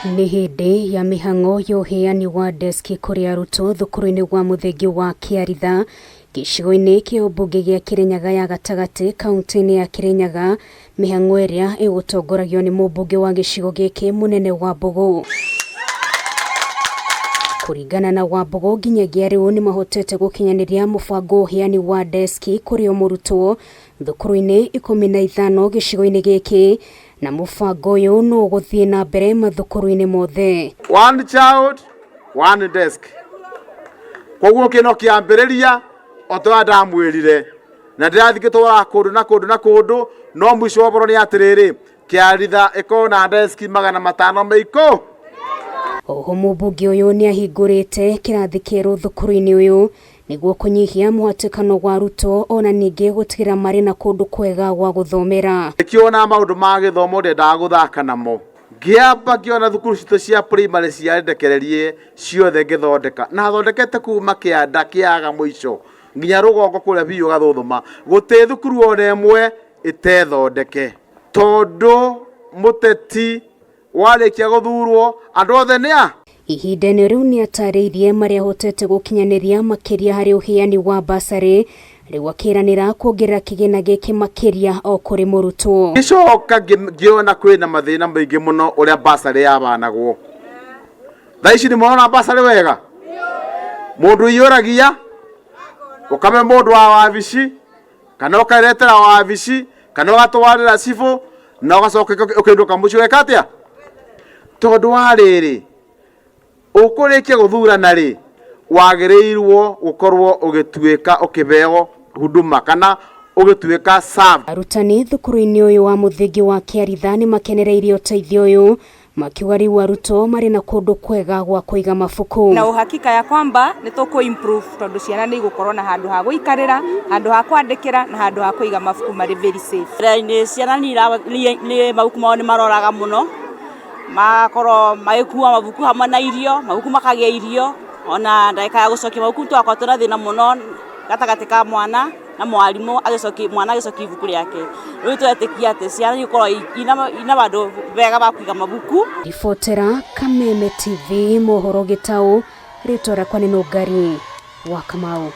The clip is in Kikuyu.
Nĩ hĩndĩ ya mĩhang'o ya ũheani wa deski kũrĩ arutwo thukuru-inĩ wa mũthingi wa Kĩaritha gĩcigo-inĩ kĩa ũmbunge gĩa Kĩrĩnyaga ya gatagatĩ kaunti-inĩ ya Kĩrĩnyaga, mĩhang'o ĩrĩa ĩgũtongoragio nĩ mũmbunge wa gĩcigo gĩkĩ Mũnene Wambũgũ. Kũringana na Wambũgũ nginyagia rĩu nĩmahotete gũkinyanĩria mũbango wa ũheani wa deski kũrĩ o mũrutwo thukuru-inĩ 15 gĩcigo-inĩ gĩkĩ na mũbango ũyũ no ũgũthiĩ na mbere mathukuru-inĩ mothe. One child, one desk. Koguo kĩno kĩambĩrĩria o ta ũrĩa ndamwĩrire na ndĩrathiĩ ngĩtwaraga kũndũ na kũndũ na kũndũ no mũico wa ũhoro nĩ atĩrĩrĩ Kĩaritha ĩkorwo na deski 510. Oho mũmbunge ũyũ nĩahingũrĩte kĩrathi kĩerũ thukuru-inĩ ũyũ nĩguo kũnyihia mũhatĩkano wa arutwo ona ningĩ gũtigĩrĩra marĩ na kũndũ kwega gwa gũthomera. Nĩkĩo ona maũndũ ma gĩthomo ndendaga gũthaka namo. Ngĩamba ngĩona thukuru citũ cia primary ciarĩ ndekererie ciothe ngĩthondeka. Na thondekete kuma kĩanda kĩaga mũico nginya rũgongo kũrĩa biũ gathũthũma. Gũtĩ thukuru ona ĩmwe ĩtethondeke. Tondũ mũteti warĩkia gũthurwo andũ othe nĩ a. Ihinda-inĩ rĩu nĩatarĩirie marĩa ahotete gũkinyanĩria makĩria harĩ ũheani wa bursary, rĩu akĩranĩra kuongerera kĩgĩna gĩkĩ makĩria o kũrĩ mũrutwo. Ngĩcoka ngĩona kwĩna mathĩna maingĩ mũno ũrĩa bursary yabanagwo. Thaa ici nĩ mũrona bursary wega? Mũndũ ũiyũragia, ũkame mũndũ wa wabici, kana ũkaretera wabici, kana ũgatwarĩra cibũ, na ũgacoka ũkainũka mũciĩ ũgeka atĩa? Tondũ wa rĩrĩ, ũkũrĩkia gũthurana rĩ, wagĩrĩirwo gũkorwo ũgĩtuĩka ũkĩheo huduma kana ũgĩtuĩka served. Arutani thukuru-inĩ ũyũ wa mũthingi wa Kĩaritha nĩ makenereirie ũteithio ũyũ makiuga rĩu arutwo marĩ na kũndũ kwega gwa kũiga mabuku. Na uhakika ya kwamba nĩ tũkũ improve tondũ ciana nĩ igũkorwo na handũ ha gũikarĩra, handũ ha kwandĩkĩra na handũ ha kũiga mabuku marĩ very safe. Mbere-inĩ ciana nĩ mabuku mao nĩ maroraga mũno, magakorwo magĩkua mabuku hamwe na irio, mabuku makagĩa irio, ona ndagĩka ya gũcokia mabuku tũgakorwo twĩna thĩna mũno gatagatĩ ka mwana na mwarimũ agĩcokia mwana agĩcokia ibuku rĩake. Rĩu tũretĩkia atĩ ciana nĩ igũkorwo ina handũ vega va kũiga mabuku. Ribotera Kameme TV mohoro Gĩtaũ, rĩtwa rĩakwa nĩ Nũngari wa Kamau.